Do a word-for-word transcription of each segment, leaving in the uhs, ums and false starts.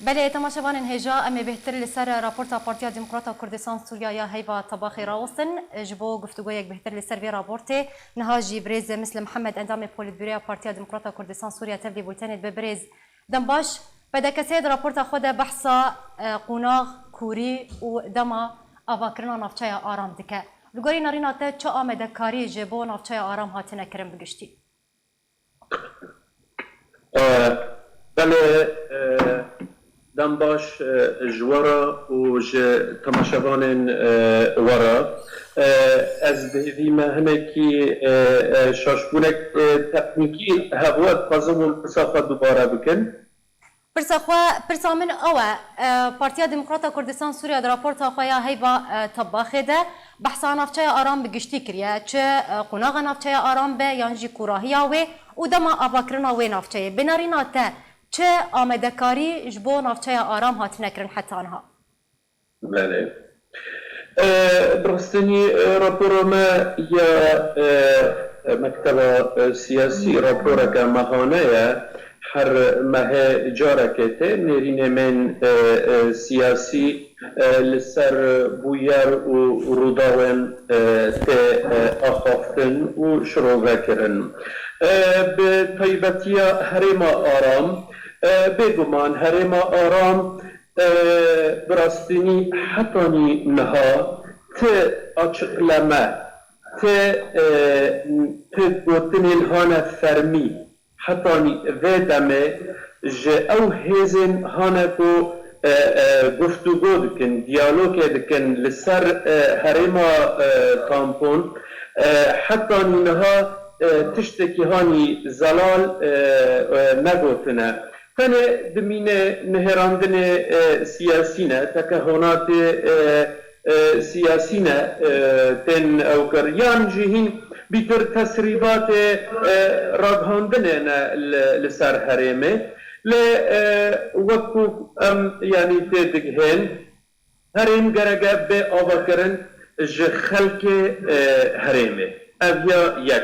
Belê, temaşevanên hêja, em ê bêhtir li ser raporta Partiya Demokrata Kurdistan Sûriya ya Heyva Tebaxê rawestin. Ji bo guftûgoyek bêhtir li ser vê raportê, niha jî birêz Mislim Mihemed, endamê Polîtbûroya Partiya Demokrata Kurdistan Sûriya, tevlî bultenê dibe. Birêz, dem baş. P D K S di raporta xwe de behsa, e, qonax, kûrî û dema avakirina navçeya Aram dike. Li gorî nerîna te çi amadekarî ji bo navçeya Aram hatine kirin bi giştî? E, belê, e, dem baş, e, ji we re û ji temaşevanên, e, we re. E, ez bi hêvî me hinekî, e, e, şaşbûnek, e, teknîkî hebû, ez dixwazim hûn pirsa xwe dubare bikin. Pirsa xwe, pirsa min ew e, e, Partiya Demokrata Kurdistan Sûriya di raporta xwe ya Heyva, e, Tebaxê de behsa navçeya Aram bi giştî kiriye, çi, e, qonaxa navçeya Aram be yan jî kûrahiya wê û dema avakirina wê navçeyê. Bi nerîna te çi amadekarî ji bo navçeya Aram hatine kirin heta niha? Belê. E, bi rastî, e, rapora me ya, e, mekteba, e, siyasî, raporeke mehane ye. Her mehê carekê tê nêrînê mêrên, e, e, siyasî, e, li ser bûyer û rûdawên, e, tê, e, axaftin û şirove kirin. E, bi taybetiya herêma Aram, e, bêguman herêma Aram, e, bi rastî hetanî niha ti açıkleme, ti, e, ti gotinên hane fermî, hetanî vê demê ji ew hêzên hane ku, e, e, guftûgo dikin, diyalogê dikin li ser, e, herêma, e, tampon, e, hetanî niha, e, tiştekî hanî zelal, e, e, negotine. Tenê dimîne nihêrandinê, e, siyasî ne, tekehonatê, e, e, siyasî ne, e, tên ew kir. Yan jî hîn bîtir tesrîbatê, e, ragihandinê ne li, li ser herêmê. Lê, e, wek ku em, yanî, tê digihên, herêm gereke bê avakirin ji xelkê, e, herêmê. Ev ya yek.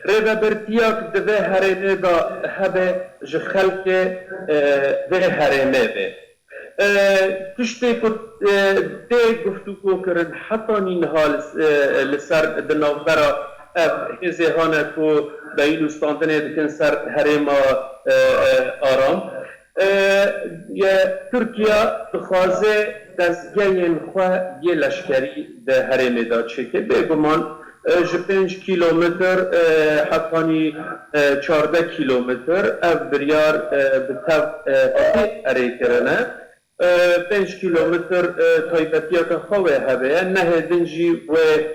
Rêvebirtiya ku di vê herêmê de hebe ji xelkê, e, vê herêmê be. E, tiştê ku, e, tê guftûgo kirin hetanî niha li, e, li ser di navbera ev hêzê hane ku beyîn û standinê dikin ser herêma, e, e, Aram. E, ye, Tirkiye dixwaze dezgehên xwe yê leşkerî di herêmê de çêke. Bêguman, e, ji pênc kîlometr, e, hetanî, e, çardeh kîlometr ev biryar, e, bi tev, e, hatî erê kirine. E, pênc kîlometr, e, taybetiyeke xwe wê hebe ye. Nehê din jî wê,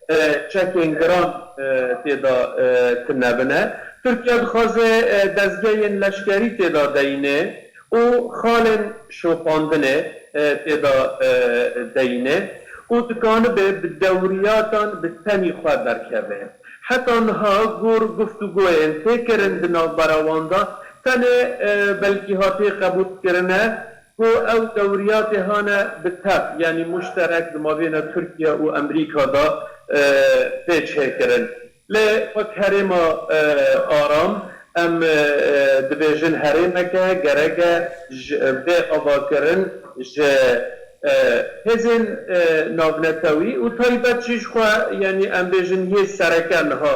e, çekên giran, e, tê de, e, tune bine. Tirkiye dixwaze, e, dezgehên leşkerî tê de deyîne û xalên şopandinê, e, tê de, e, deyîne û dikanibe bi dewriyatan bi tenî xwe derkeve. Heta niha gor guftûgoyên tê kirin di navbera wan de tenê, e, belkî hatê qebûlkirine ku ew dewriyatê hane bi tev, yanî muşterek di mabêna Tirkiye û Amerîka de, e, tê çêkirin. Lê wek herêma, e, Aram, em, e, e, dibêjin herêmeke gereke ji, e, bê avakirin ji, e, hêzên, e, navnetewî û taybet jî ji xwe, yanî em bêjin yê sereke niha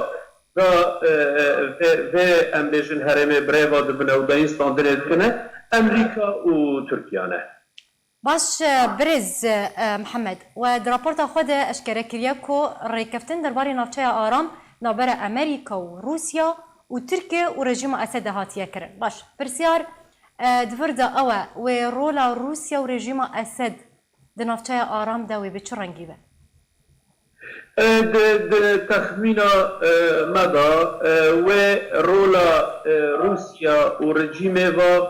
da, e, e, vê, vê em bêjin herêmê birêva dibine û dayîn standinê dikine Amerîka û Tirkiye ne. Baş, e, birêz, e, Mihemed, we di raporta xwe de eşkere kiriye ku rêkeftin derbarê navçeya Aram navbera Amerîka û Rûsya û Tirkiye û rejîma Esed de hatiye kirin. Baş, pirsyar, e, di vir de ew e, wê rola Rûsya û rejîma Esed di navçeya Aram de wê bi çi rengî be? E, di, di texmîna, e, me de, e, wê rola, e, Rûsya û rejîmê ve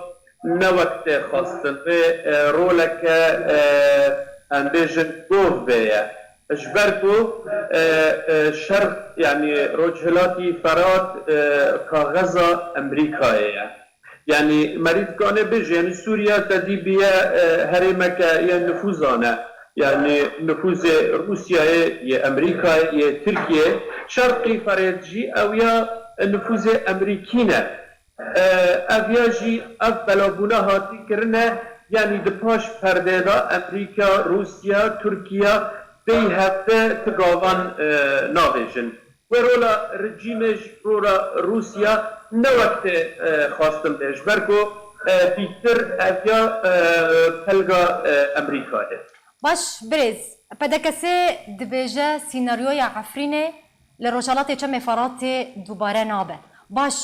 ne wek tê xwestin. Vê, e, roleke, e, em bêjin gov bê ye. Ji ber ku, e, e, şer, yanî Rojhilatî Ferat, e, kaxeza Amerîkayê ye. Yanî merî dikane bêje, yanî Sûriye tedî bûye, e, herêmeke yên nifûzan e. Yanî nifûzê Rûsyayê, yê Amerîkayê, yê Tirkiyê, Şerqî Ferêt jî ew ya nifûzê Amerîkî ne. E, ev ya jî ev belabûna hatî kirine Yanî di paş perdê de Amerîka, Rûsya, Tirkiye pey hevde ti gavan, e, navêjin. Wê rola rejîmê ji rola Rûsya ne wek tê, e, xwestin bê, ji ber ku, e, bîtir ev ya, e, pelga, e, Amerîka ye. Baş, birêz, P D K S dibêje sînaryoya Efrînê li Rojhelatê Çemê Feratê dubare nabe. Baş,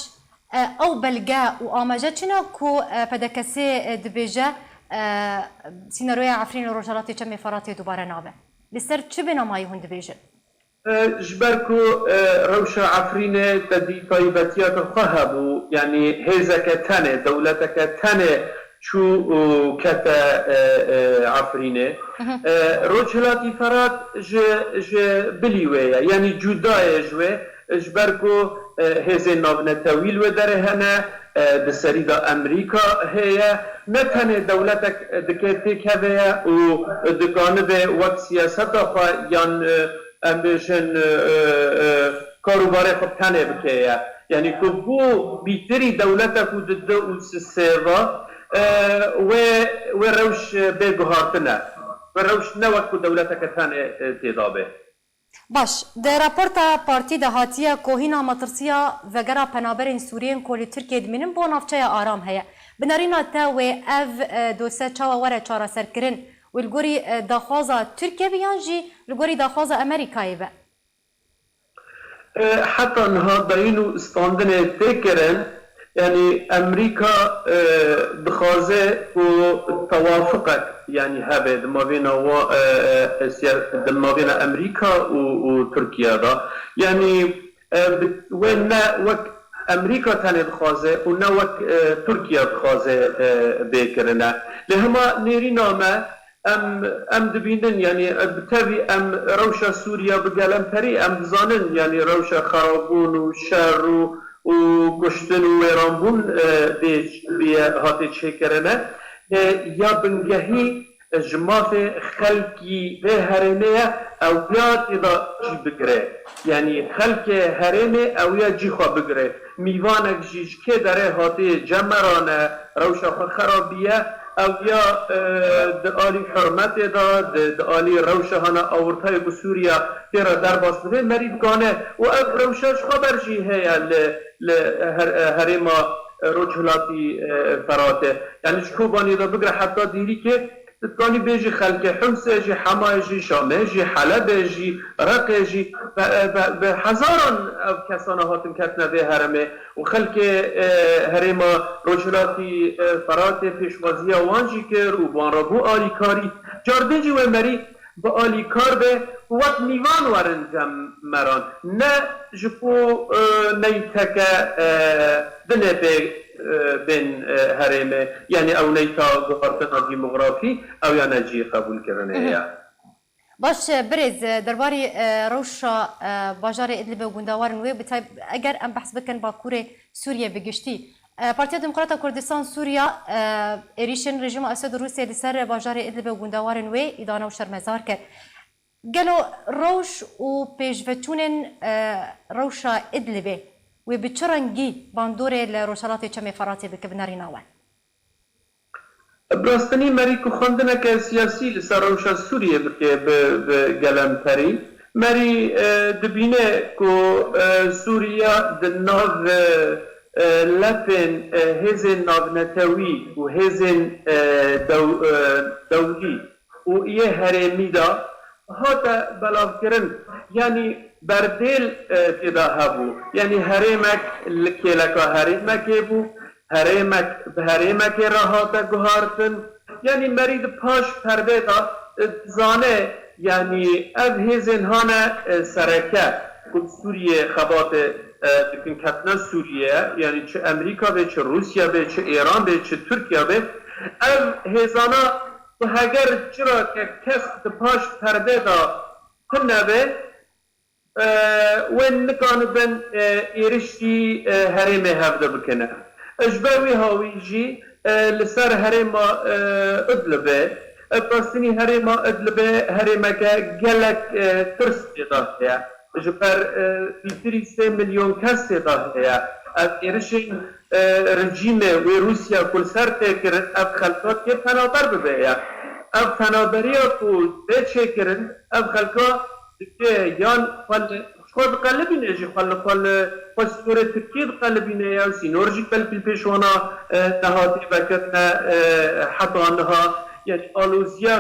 e, ew belge û amaje çi ne ku, e, P D K S, e, dibêje, e, sînaryoya Efrînê li Rojhelatê Çemê Feratê dubare nabe? Li ser çi binamayî hûn dibêjin? E, ji ber ku, e, rewşa Efrînê te dî taybetiya xwe hebû, yanî hêzeke tenê, dewleteke tenê çû û kete, e, e, Efrînê. E, Rojhilatî Ferat ji, ji bilî wê ye, yanî cuda ye ji wê, ji ber ku, e, hêzên navnetewî li wê derê hene, e, di serî de Amerîka heye. Ne tenê dewletek dike têkeve ye û dikanibe wek siyaseta xwe yan, e, em bêjin, e, e, e, karûbarê xwe tenê bike ye. Yanî ku bû bîtirî dewletek û di du û sisê ve, e, wê, wê rewş bê guhartine. Wê rewş ne wek ku dewleteke tenê, e, têda be. Baş, di raporta partî de hatiye ku hîna metirsiya vegera penaberên Sûriyên ku li Tirkiyê dimînin bo navçeya aram heye. Bi nerîna te wê ev, e, dosye çawa were çareserkirin? Wê li gorî, e, daxwaza Tirkiyê be yan jî li gorî daxwaza Amerîkayê be? E, heta niha dayîn û standinê tê kirin, yanî Amerîka, e, dixwaze ku tewafuqek, yanî hebe di mavêna wa, e, e, siya-, di mavêna Amerîka û, û Tirkiye de. Yanî, e, bi, wê ne wek Amerîka tenê dixwaze û ne wek, e, Tirkiye dixwaze, e, bê kirine. Lê hema nêrîna me, Em, em dibînin, yanî, e, bi tevî em rewşa Sûriye bi gelemperî, em dizanin, yanî rewşa xerabûn û şer û, û kuştin û wêranbûn, e, bê, bê hate çêkirine. E, ya bingehî, e, ji mafê xelkî vê herêmê ye, ew ya tê de cî bigire. Yanî xelkê herêmê ew ya cî xwe bigire. Mîvanek jî ji kê derê hatiye cem me re ne, rewşa xwe xerabiye, ew ya, e, di alî hurmetê de, di, di alî rewşa hana awirtayê ku Sûriya tê re derbas dibe, merî dikane û ev rewşa ji xwe ber jî heye li, li her-, herêma Rojhilatî, e, Feratê. Yanî ji Kobanê de bigire heta Dîrîkê, tu dikanî bêjî xelkê Himsê jî, Hemayê jî, Şamê jî, Helebê jî, Reqê jî, bi, bi, bi hezaran ev kesana hatin ketine vê herêmê û xelkê, e, herêma Rojhilatî, e, Feratê pêşwaziya wan jî kir û bi wan re bû alîkarî. Cardin jî wê merî bi alîkar be û wek mîvan werin cem me re. Ne ji bo, e, neyteke, e, dinê pê, e, bên, e, herêmê, yanî ew neyta guhartina demografî, ew ya ne cî qebûlkirinê ye. Baş, e, birêz, e, derbarê, e, rewşa, e, bajarê Idlibê û gundewarên wê, bi tay-, eger em behs bikin Bakurê Sûriyê bi giştî, e, Partiya Demokrata Kurdistan Sûriya, e, êrîşên rejîma Esed û Rûsiyê li ser bajarê Idlibê û gundewarên wê îdane û şermezar kir. Gelo rewş û pêşveçûnên, e, rewşa Idlibê wê bi çi rengî bandorê li Rojhelatê Çemê Feratê bike bi nerîna we? Bi rastî merî ku xwendineke siyasî li ser rewşa Sûriyê bike bi, bi gelemperî, merî, e, dibîne ku, e, Sûriya di nav, e, e, lepên, e, hêzên navnetewî û hêzên, e, dew-, e, dewlî û yê herêmî de hate belavkirin. Yanî berdêl, e, tê de hebû. Yanî herêmek li kêleka herêmekê bû. Herêmek bi herêmekê re hate guhartin. Yanî merî di paş perdê de, e, dizane, yanî ev hêzên hane, e, sereke ku li Sûriyê xebatê, e, dikin ketine Sûriye, yanî çi Amerîka be, çi Rûsya be, çi Îran be, çi Tirkiye be, ev hêzana ku heger çira ke kes di paş perdê de tune be, e, wê nikanibin, e, êrişî, e, herêmê hevde bikine. Ji ber wî hawî jî, e, li ser herêma, e, Idlibê, e, rastînî herêma Idlibê herêmeke gelek, e, tirs tê de heye. Ji ber, e, bîtirî sê milyon kes tê de heye. Ev êrişên, e, rejîmê wê Rûsya ku li ser tê kirin, ev xelka tê penaber bibe ya. Ev penaberiya ku tê çêkirin, ev xelka dike yan xwe li xwe diqelibîne jî, xwe li xwe li xwe sînorê Tirkiyê diqelibîne ya, sînor jî belkî li pêş wana, e, nehatê vekirine, e, heta niha. Yanî aloziya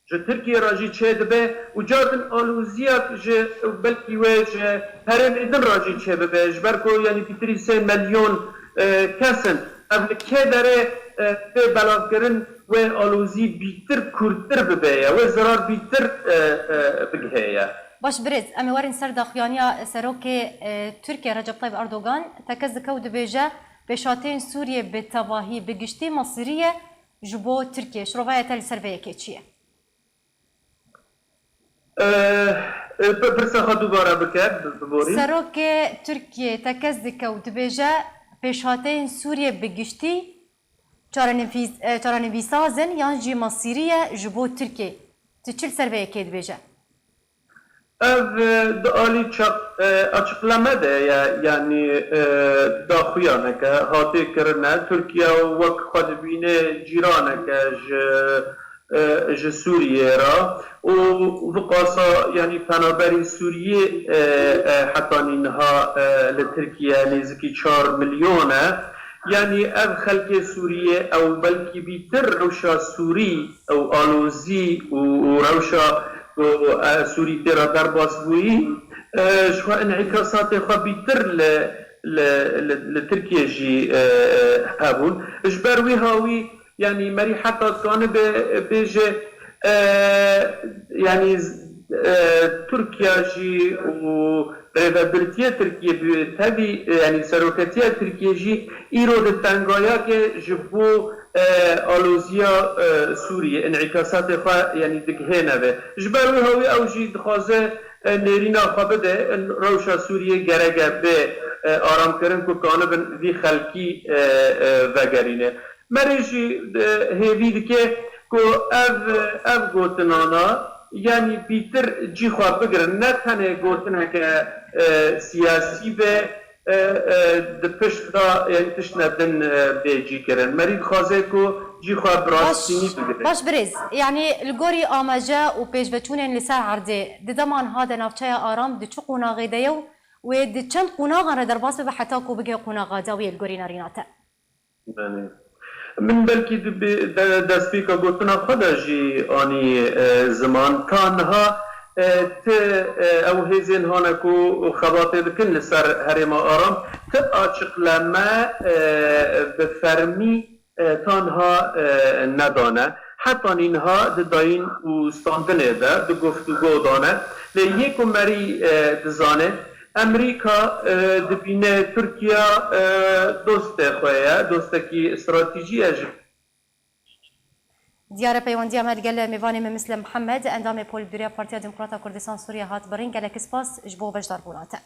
ji Tirkiye re jî çêdibe û car din aloziyak ji belkî wê ji herêmê din re jî çêbibe. Ji ber ku yanî pîtirî sê milyon, e, kes in. Ev li kê derê, e, tê belavkirin wê alozî bîtir kûrtir bibe ye, wê zirar bîtir, e, e, bigihê ye. Baş birêz, em ê werin ser daxuyaniya Serokê, e, Tirkiye Recep Tayyip Erdogan. Tekez dike û dibêje, pêşhateyên Sûriyê bi tevahî, bi giştî mesîrî ye ji bo Tirkiye. Şirovaya te li ser vê yekê çi ye? E, e, pi-, pirsa xwe dubare bike, bi-, biborî. Serokê Tirkiyê tekez dike û dibêje, pêşhateyên Sûriyê bi giştî çarenivîs-, e, çarenivîsaz in yan jî mesîrî ye ji bo Tirkiyê. Tu çi li ser vê yekê dibêje? Ev, e, di alî çaq-, e, açıklame de ye, yanî, e, daxuyaneke hatê kirine. Tirkiye wek xwe dibîne cîraneke ji, e, ji Sûriyê re û viqasa, yanî penaberî Sûriyê, e, e, hetanî niha, e, li Tirkiye nêzikî çar milyon e. Yanî ev xelkê Sûriyê ew belkî bîtir rewşa Sûrî ew alozî û, û rewşa ku, e, Sûrî tê re derbas bûyî, e, ji xwe înîkasatê xwe bîtir li, li, li, li Tirkiye jî, e, e, hebûn. Ji ber wî hawî, yanî merî heta dikanibe bêje, e, yanî, e, Tirkiye jî û rêvebirtiye Tirkiye bi tevî, e, yanî seroketiya Tirkiye jî îro di tengayakê ji bo e, aloziya, e, Sûriyê, înîkasatê xwe, yanî digihêne vê. Ji ber wî hawî ew jî dixwaze, e, nêrîna xwe bide, rewşa Sûriyê gerek e bê, e, aramkirin ku kanibin vî xelkî, e, e, vegerîne. Merê jî, e, hêvî dike ku ev, ev gotinana, yanî bîtir cî xwe bigirin, ne tenê gotineke, e, siyasî be, e, e, di pişt de, yanî tiştine din, e, bê cî kirin. Merî dixwaze ku cî xwe bi rastînî bigire. Baş birêz, yanî li gorî amaje û pêşveçûnên li ser erdê, di dema niha de navçeya Aram di çi qonaxê de ye û wê di çend qonaxan re derbas bibe heta ku bigihê qonaxa dawiyê li gorî nerîna te? Belê. Min belkî di bi-, de-, destpêka gotina xwe de jî anî, e, ziman. Ta niha, e, ti, e, ew hêzên hane ku xebatê dikin li ser herêma Aram, ti açiqleme, e, bi fermî, e, ta niha, e, nedane. Heta nîniha di dayîn û standinê de, di guftûgo de ne. Lê yê ku merî, e, dizane, Amerîka, e, dibîne Tirkiye, e, dostê xwe ye, dostekî stratejî ye ji Diyar e, peywendiya me digel mêvanê me Mislem Mihemed, endamê Polîtbûroya Partiya Demokrata Kurdistan Sûriye hat birîn. Gelek spas ji bo beşdarbûna te.